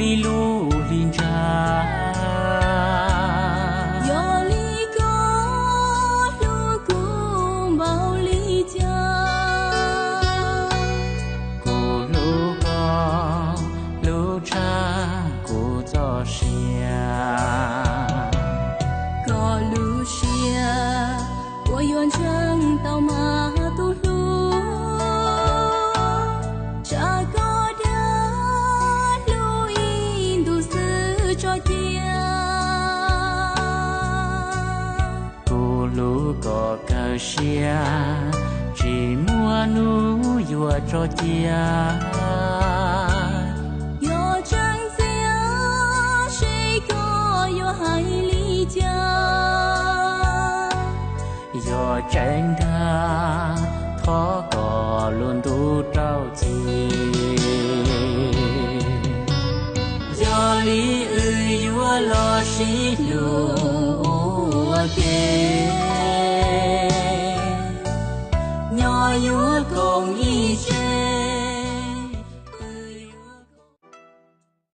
ib lub hli ntsha. Yog li koj hlub kuv npaum li cas? Kuv hlub koj, hlub tshaj kuv txoj sia. Koj lub siab, puas yuav ntseeg tau mas tus hlub, tsam koj dag hlub ib ntus xwb tso cia. Kuv hlub koj kawg siab, tsis muaj hnub yuav tso cia. Yog tseeb ntxiv seb koj yuav hais li cas. Yog tseeb ntag, thov koj lub ntuj rau txim. Yog li wb yuav los sib hlub ua ke.